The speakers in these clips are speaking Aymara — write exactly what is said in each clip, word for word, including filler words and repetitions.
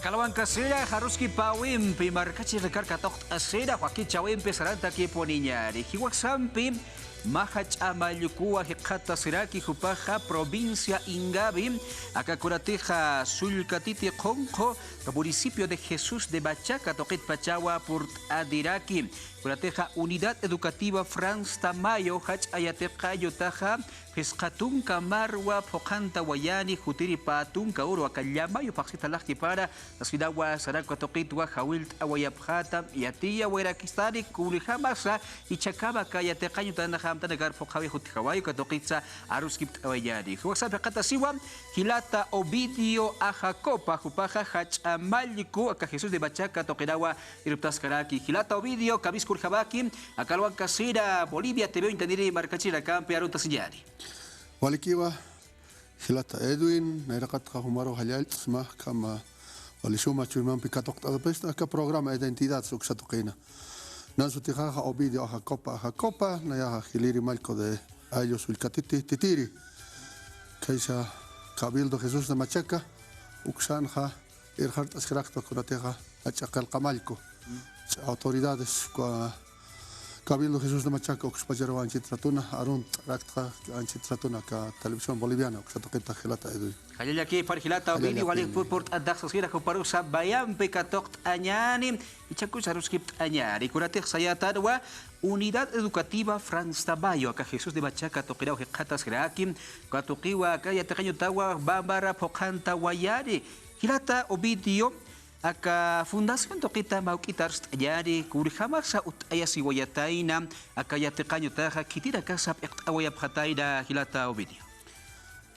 Kalwankasira, aruskipäwimpi markachirinakar katuqt'asina, wakichäwimpi sarantakipuniñäni. Jiwasampi mä jach'a mallkuwa jikxatasiraki jupaxa provincia Ingavi, aka kunatixa Sullkatiti qunqu, municipio de Jesús de Machaca tuqitpachawa purt'aniraki. Kunatixa Unidad Educativa Franz Tamayo jach'a yatiqañ utaxa phisqa tunka marwa phuqhantawayani, jutiri pä tunka uru aka llamayu phaxsitalaxkipara, sasinawa sarakwa tuqitwa jawillt'awayapxätam, yatiyawayrakistani kunjamasa jichhakama aka yatiqañ utanxa amtanakar phuqhawix utjawayi, uka tuqitsa aruskipt'awayani. Jiwasampi jikxatasiwa jilata Ovidio Ajacopa, jupaxa jach'a mallku aka Jesús de Machaca tuqinawa irptaskaraki. Jilata Ovidio, kamisaki kunjamaki, aka Kalwankasira Bolivia T V uñtaniri markachirinakampi aruntasiñäni. Walikiwa, jilata Edwin, nayraqatxa jumaru jallallt'sma, akham wali suma chuymampi katuqt'asipxta, aka programa Identidad uksa tuqina. Nan sutixaxa Ovidio Ajacopa Ajacopa, nayaxa jiliri mallku de Ayllu Sullkatiti Titiri. Khaysa Cabildo Jesús de Machaca, uksanxa irxart'askaraktwa kunatixa jach'a qillqa mallku. Autoridades, uka Cabildo Jesús de Machaca ukspacharaw anchhit ratuna arunt'araktxa, anchhit ratuna aka Televisión Boliviana uksa tuqita jilata Edwin. Jallallakipar jilata Ovidio, wali purt'antax sasira juparusa Bayampi katuqt'añäni, jichhakus aruskipt'añäni. Kunatix sayätanwa Unidad Educativa Franz Tamayo aka Jesús de Machaca tuqinaw jikxatasiraki, uka tuqiwa aka yatiqañ utawa mä mara phuqhantawayani. Jilata Ovidio, aka fundación tuqita mä juk'it arst'añäni, kunjamasa utt'ayasiwayatayna aka yatiqañ utaxa, khitinakasa p'iqt'awayapxatayna jilata Ovidio.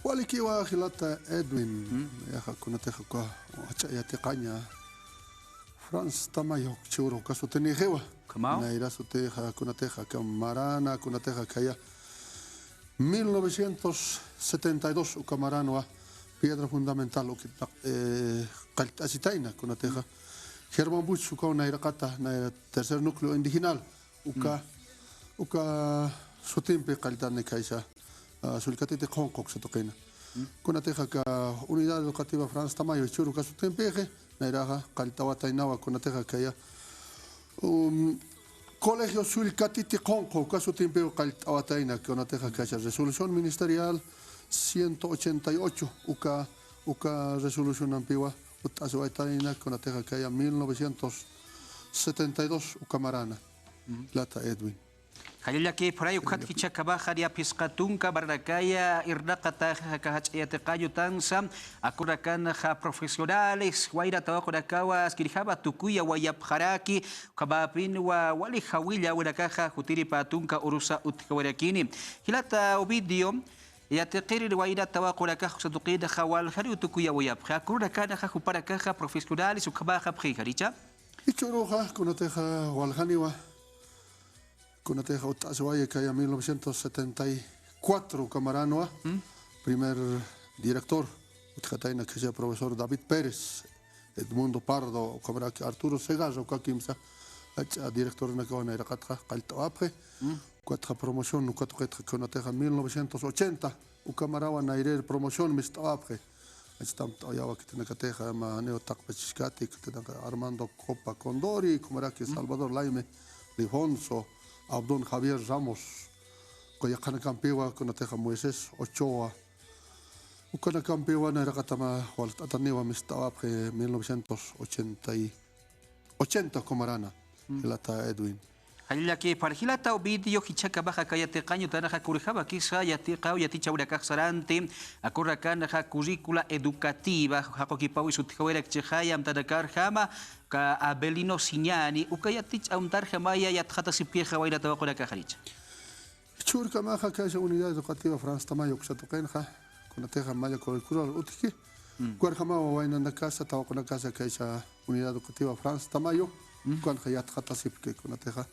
Walikiwa jilata Edwin, nayaxa kunatixa uka jach'a yatiqaña Franz Tamayo jichhüru uka sutinixiwa. Nayra sutixa kunatixa aka marana, kunatixa khaya mil novecientos setenta y dos uka maranwa piedra fundamental ukit, eh, qallt'asitayna kunatixa. Germán Busch ukaw nayraqata, nayra tercer núcleo indigenal, uka, uka sutimpi qalltani khaysa, ah, Sullkatiti qunqu uksa tuqina. Kunatixa aka Unidad Educativa Franz Tamayo jichhüru uka sutimpixi, nayraxa qallt'awataynawa kunatixa khaya, um, Colegio Sullkatiti qunqu uka sutimpiw qallt'awatayna, kunatixa khaysa resolución ministerial ciento ochenta y ocho, uka, uka resolucionampiwa utt'asiwayatayna, kunatixa khaya mil novecientos setenta y dos uka marana, jilata Edwin. Jallallakipxaray, ukat jichhakamaxa niya phisqa tunka maranakaya irnaqataxa aka jach'a yatiqañ utansa, akanakanxa profesionales, wayna tawaqunakawa askirjama tukuyawayapxaraki, ukhamäpinwa wali jawillawinakaxa jutiri pä tunka urusa utjawarakini. Jilata Ovidio, yatiqirin wayna tawaqunakax uksa tuqinxa waljaniw tukuyawayapxi, akanakanxa jupanakaxa profesionales ukhamaxapxi, ¿janicha? Jichhüruxa kunatixa waljaniwa. Kunatixa utt'asiwaya khaya mil novecientos setenta y cuatro uka maranwa, primer director utjatayna khaya profesor David Pérez, Edmundo Pardo, ukhamaraki Arturo Segarra, uka kimsa jach'a directornakawa nayraqatxa qallt'awapxi. Ukatxa promoción uka tuqitxa kunatixa mil novecientos ochenta uka marawa nayrir promoción mist'awapxi. Achtam t'ayawa khitinakatixa, mä janiw taqpachiskati, khitinaka Armando Copa Condori, ukhamaraki Salvador Laime Lifonso, Abdón Javier Ramos, uka yaqhanakampiwa kunatixa Moisés Ochoa, ukanakampiwa nayraqata mä walt'ataniwa mist'awapxi mil novecientos ochenta y ochenta uka marana, jilata Edwin. Jallallakipxar jilata Ovidio, jichhakamaxa aka yatiqañ utanxa kunjamakisa yatiqaw yatichäwinakax saranti, akanakanxa currícula educativa, jaqukipäwis utjawayarakchixaya amtanakarjama, uka Abelino Siñani, uka yatichäw amtarjamaya yatxatasipkixa wayna tawaqunakax, ¿janicha? Jichhürkamaxa khaysa Unidad Educativa Franz Tamayo uksa tuqinxa, kunatixa malla curricular utjki, ukarjamawa waynanakasa, tawaqunakasa khaysa Unidad Educativa Franz Tamayo, ukanxa yatxatasipki, kunatixa,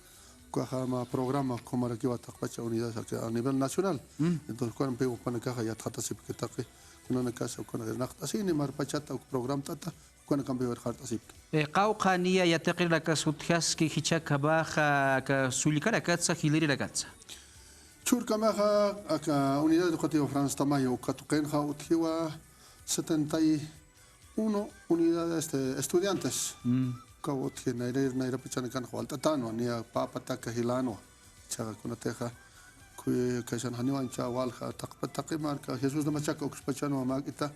ukaxa mä programa ukhamarakiwa taqpacha unidad a nivel nacional. Entonces, ukampiw jupanakaxa yatxatasipki taqi, kunanakasa ukan irnaqt'asini, marpachata uk programt'ata, ukanakampiw irxart'asipki. Eh, qawqha niya yatiqirinakas utjaski jichhakamaxa aka sullkanakatsa, jilirinakatsa. Jichhürkamaxa aka Unidad Educativa Franz Tamayo uka tuqinxa utjiwa setenta y Uno, unidad, este, estudiantes. Mm. Ukaw utji nayra, nayra pachanakanxa walt'atänwa, niya pä pataka jilänwa. Jichhaxa kunatixa, kuy, kaysan janiw ancha walja, taqpa, taqi marka, Jesús de Machaca ukspachanwa mäk'ita,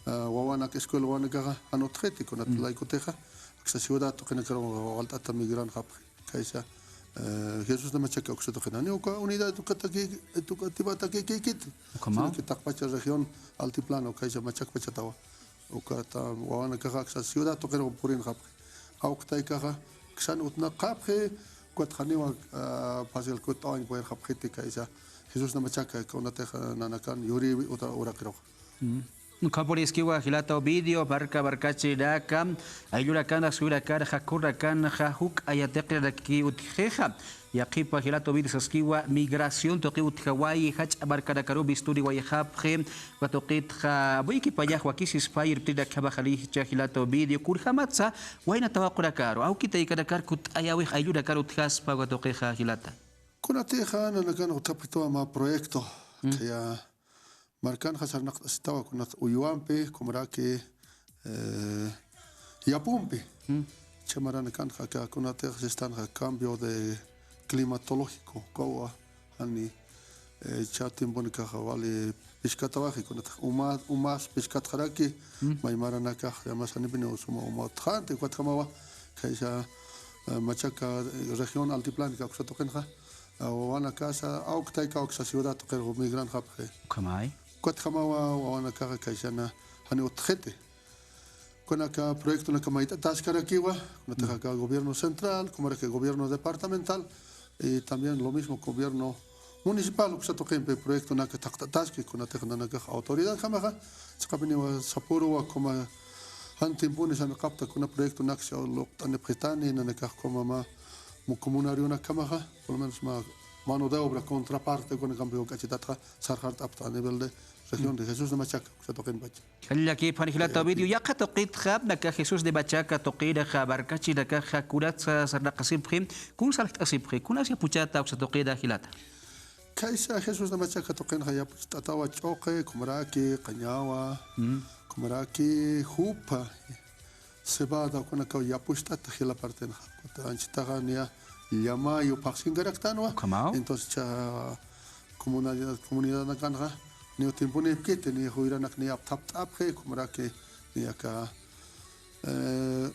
ah, wawanak, escuela wawanakaxa, jan utjiti, kunat Mm. laykutixa, aksa ciudad tuqinakaru walt'ata migranxapxi. Kaysa, eh, Jesús de Machaca uksa tuqina. Ni uka unidad educativa, educativa taqi kikiti. Ukhama. Sino que taqpacha región altiplano, kaysa Machaca pachatawa. Ukata wawanakaxa aksa ciudad tuqiru purinxapxi. Awk taykaxa, aksan utnaqapxi, ukat janiwa, ah, fácil kut'awañ purinxapxiti kaysa. Jesús de Machaca, kunatixa nanakan yuriwi uta urakiruxa. Mm. Ukham puriskiwa jilata Ovidio, marka markachirinaka, ayllurakanxa, suyurakanxa, kururakanxa, juk'a yatiqiraki utjixa. Yaqhipa jilata Ovidio saskiwa, migración tuqi utjawayi, jach'a markanakaru bisturiwayxapxi, uka tuqitxa, amuykipañax wakisispa, irptirinakjamaxa lichha jilata Ovidio, kunjamatsa, wayna tawaqunakaru, awki taykanakar kutt'ayäwix ayllunakar utjaspa, uka tuqixa jilata. Kunatixa, nanakan utjapxituwa mä proyecto, Mm. khaya, markanxa sarnaqt'asitawa kunat uywampi, kumaraki, eh, yapumpi. Mm. Chha maranakanxa aka kunatix sistanxa cambio de climatológico, ukawa, jani, eh, chha tiemponakaxa wali pishkatawaxi kunatix uma, umas pishkatxaraki, Mm. may maranakax, llamas janipini suma uma utjxanti, ukatjamawa, khaysa, eh, Machaca, eh, región altiplánica uksa tuqinxa, wawanakasa, awk tayka uksa ciudad tuqirux migranxapxi. Ukhamay. Ukatjamawa, wawanakaxa kaysan jani utjxiti. Kunaka proyectonaka mayt'ataskarakiwa, kunatixa aka gobierno central, kumaraki gobierno departamental, y también lo mismo gobierno municipal, uksa tuqimpi proyectonaka thaqt'ataski, kunatixa nanakax autoridadjamaxa, chiqapiniwa sapüruwa, kuma jan tiemponi sarnaqapxta kuna proyectonaksa luqt'anipxitani, nanakax kuma mä mu comunarionakjamaxa, por lo menos mä mano de obra contraparte, kunakampix juk'achitatxa sarxart'apxta a nivel de región de Jesús de Machaca, uksa tuqinpacha. Jallakipxan jilata Ovidio, yaqha tuqitxa, aka Jesús de Machaca tuqinxa, markachirinakaxa, kunatsa sarnaqasipxi, kun sarnaqt'asipxi, kunas yapuchata uksa tuqina jilata. Khaysa Jesús de Machaca tuqinxa yapucht'atawa ch'uqi, kumaraki, qañawa, Mm. kumaraki, jupa, cebada, ukanakaw yapucht'ata jila partenxa. Anchitaxa niya llamayu phaxsinkaraktanwa. Ukhamaw. Entonces, chha comunidad, comunidadnakanxa, niya tiemponipkiti, niya juyranak niya apthapt'apxi, kumaraki, niya aka, eh,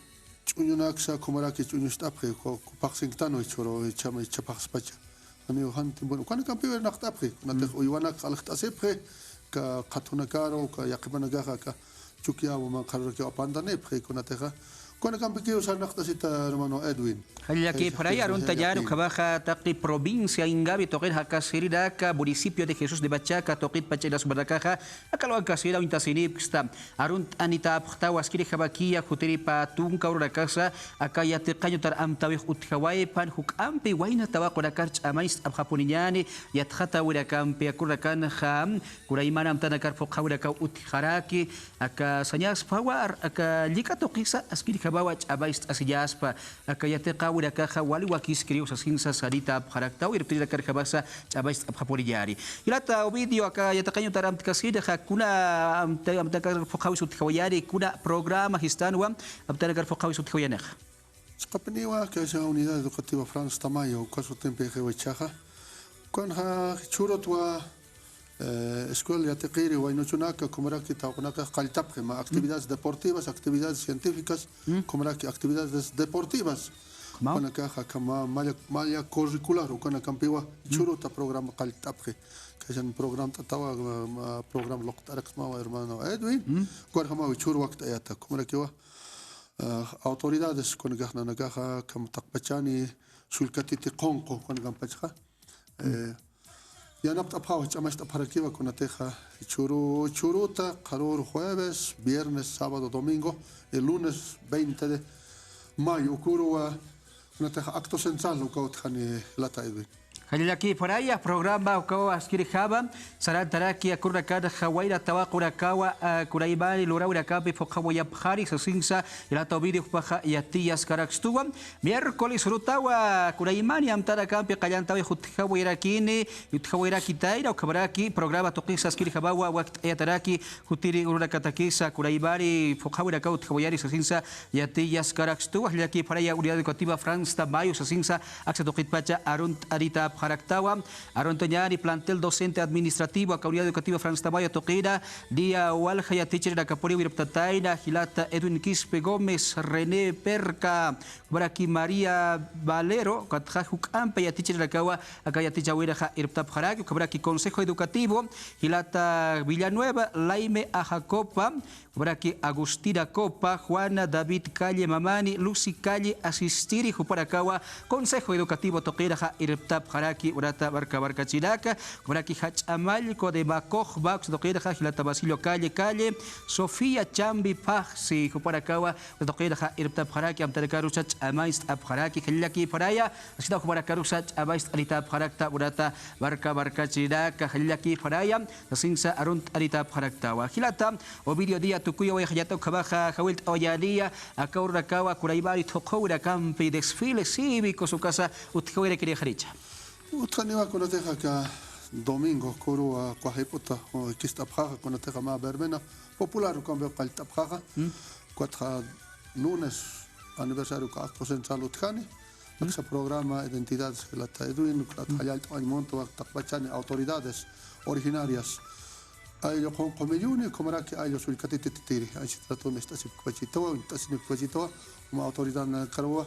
ch'uñunaksa, kumaraki ch'uñucht'apxi, ku, ku phaxsinktanu jichhüru, jichhama, jichha phaxspacha. Janiw jan tiempo, ukanakampiw sarnaqt'apxi, kunatix uywanak aljt'asipxi, aka qhatunakaru, aka yaqhipanakaxa, aka Chukiyaw manqharurakiw apantanipxi, kunatixa. Ukanakampikiw sarnaqt'asita, hermano Edwin. Jallakipxaray, aruntañäni ukhamaxa taqi provincia Ingavi tuqir jakasirinaka, municipio de Jesús de Machaca tuqitpacha inas marakaxa, aka luwan kasina uñtasinipksta. Arunt'anitapxtawa askirjamakiya, jutiripa tunka ururakasa, aka yatiqañ utar amtäwix utjawaypan, juk'ampi wayna tawaqunakar ch'amañcht'apxapuniñäni, yatxatäwinakampi, aka ururakanxa, kunaymana amtanakar phuqhäwinakaw utjaraki, aka sañaspawa, aka llika tuqisa, askirjamawa ch'amañcht'asiñaspa. Aka yatiqäwinakaxa wali wakiskiriw sasinsa sarnaqt'apxaraktaw, irptirinakarjamasa ch'amañcht'apxapuniñäni. Jilata Ovidio, aka yatiqañ utar amtkasinxa, kuna amta, amtanakar phuqhäwis utjawayani, kuna programa jistanwa, amtanakar phuqhäwis utjawayanixa. Chiqapiniwa, kaysa Unidad Educativa Franz Tamayo, uka sutimpi jiwachaxa. Ukanxa jichhürutwa, eh, escuela yatiqiri waynuchunaka, kumaraki tawaqunakax qalltapxi, mä actividades deportivas, actividades científicas, kumaraki actividades deportivas. Ukanakaxa aka mä malla, malla curricular, ukanakampiwa jichhüruta programa qalltapxi. Kaysan programt'atawa, mä, mä programa luqt'araksmawa hermano Edwin. Ukarjamaw jichhüru wakt'ayata, kumarakiwa, eh, autoridades, ukanakax nanakaxa, akham taqpachani, sullka titi qunqu, ukanakampachxa. Eh, yanapt'apxawa, ch'amacht'apxarakiwa, kunatixa, jichhüru, jichhüruta, qharüru jueves, viernes, sábado, domingo, el lunes veinte de mayo, uküruwa, kunatixa acto central, uka utjani jilata Edwin. Jallallakïpanaya, programa ukaw askirjama, sarantaraki akürunakanxa wayna tawaqunakawa, a, kunaymani lurawinakampi phuqhawayapxani sasinsa, jilata Ovidio, jupaxa yatiyaskarakstuwa. Miércoles urutawa kunaymani amtanakampi qallantaway jutjawayarakini, jutjawayarakitayna, ukhamaraki programa tuqisa askirjamawa wakt'ayataraki, jutiri urunakatakisa kunaymani phuqhawinakaw utjawayani sasinsa yatiyaskarakstuwa. Jallallakïpanaya Unidad Educativa Franz Tamayo sasinsa aksa tuqitpacha arunt'anitäpxaraktawa. Arunt'añäni plantel docente administrativo aka Unidad Educativa Franz Tamayo tuqina, día walja yatichirinakapuniw irptatayna, jilata Edwin Quispe Gómez, René Perca, ukhamaraki María Valero, ukatxa juk'ampi yatichirinakawa aka yatichäwinxa irptapxaraki, ukhamaraki Consejo Educativo, jilata Villanueva, Laime Aja Copa, ukhamaraki Agustina Copa, Juana David Calle Mamani, Lucy Calle asistiri, jupanakawa Consejo Educativo tuqinxa irptapxaraki, urata marka markachirinaka, ukhamaraki Jach'a Mallku de Macojma, uksa tuqinxa jilata Basilio Calle Calle, Sofía Chambi Pajsi, jupanakawa tuqinxa irptapxaraki, amtanakarusa ch'amañcht'apxaraki. Jallallakïpanaya, askitaw jumanakarusa ch'amañcht'anitäpxarakta, urata marka markachirinaka. Jallallakïpanaya, sasinsa arunt'anitäpxaraktawa. Jilata Ovidio, día tukuyawayxañata, ukhamaxa jawillt'awañäniya aka urunakawa kunaymani thuqhuwinakampi desfile cívico ukasa utjawayarakirïxanicha. Utjaniwa kunatixa aka domingo kuruwa, a, quwa jayp'uta, o, jikist'apxaxa, kunatixa mä verbena popular ukampiw qallt'apxaxa. Mm. Ukatxa lunes aniversario uka acto central utjani. Mm. Aksa programa Identidades jilata Edwin, ukatxa, mm, jallallt'awañ munta taqpachani autoridades originarias. Ayllu qunqu milluni, ukhamaraki ayllu sullkatiti titiri, anchhit ratun ist'asipkpachitawa, uñt'asinipkpachitawa, uma autoridadnakaruwa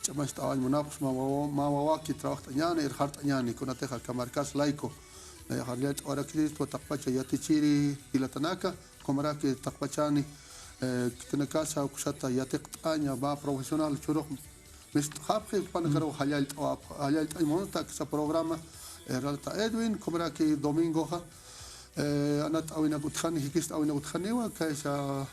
ch'amacht'awañ munapxsma, mä wawa-, mä wawaki trabajt'añäni, irxart'añäni, kunatixa aka markas layku, nayax jallallt'awarakiristwa taqpacha yatichiri jilatanaka, ukhamaraki taqpachani, eh, khitinakasa uksata yatiqt'aña, mä profesional churux mist'xapxi, jupanakaruw jallallt'awapxa, jallallt'añ munta aksa programa, eh, jilata Edwin, ukhamaraki domingoxa, eh, anat'äwinak utjani, jikist'äwinak utjaniwa, kaysa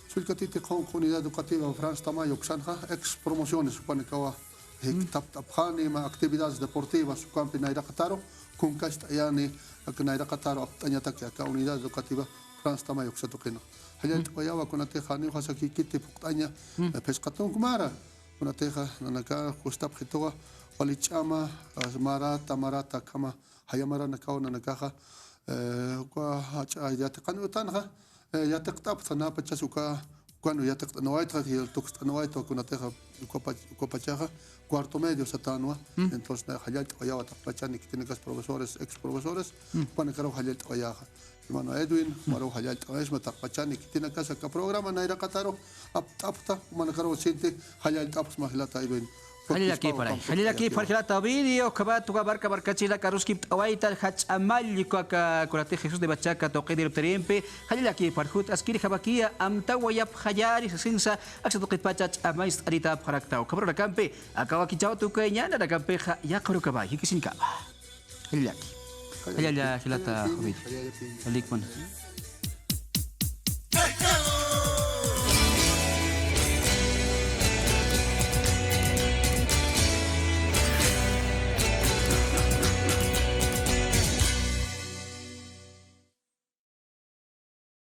sullkatiti qunqu Unidad Educativa Franz Tamayo uksanxa, ex promociones, jupanakawa jikt'apt'apxani, mä actividades deportivas ukampi nayraqataru kunkast'ayani, aka nayraqataru apt'añataki aka Unidad Educativa Franz Tamayo uksa tuqina. Jallallt'awayawa kunatixa janiw jakikiti phuqt'aña, eh, phisqa tunk mara. Kunatixa nanaka gustapxituwa, wali ch'ama, ah, marata, marata akhama, jaya maranakaw nanakaxa, eh, uka jach'a yatiqan utanxa, eh, yatiqt'apxta, nä pachas uka, ukan yatiqt'anawaytxa, tukst'anawaytwa, kunatixa uka pach-, uka pachaxa cuarto medio satänwa. Mm. Entonces, na jallallt'awayawa taqpachani khitinakas profesores, ex profesores, mm, jupanakaruw jallallt'awayaxa. Hermano Edwin, jumaruw jallallt'awayaxma taqpachani khitinakasa aka programa nayraqataru apt'apxta, jumanakaruw sinti jallallt'apxsma jilata Edwin. Jallallakïpanay, jallallakïpan jilata Ovidio, ukhamat uka marka markachirinaka aruskipt'awayta, Jach'a Mallku aka kunatix Jesús de Machaca tuqin irptarimpi, jallallakïpan jut askirjamakiya, amtawayapxañäni sasinsa, aksa tuqitpacha ch'amañcht'anitäpxaraktaw. Ukhamaranakampi, aka wakichäw tukuyañäni, nanakampixa yaqha urukamay, jikisiñkama. Jallallaki. Jallalla, jilata Ovidio. Jallallakïpan.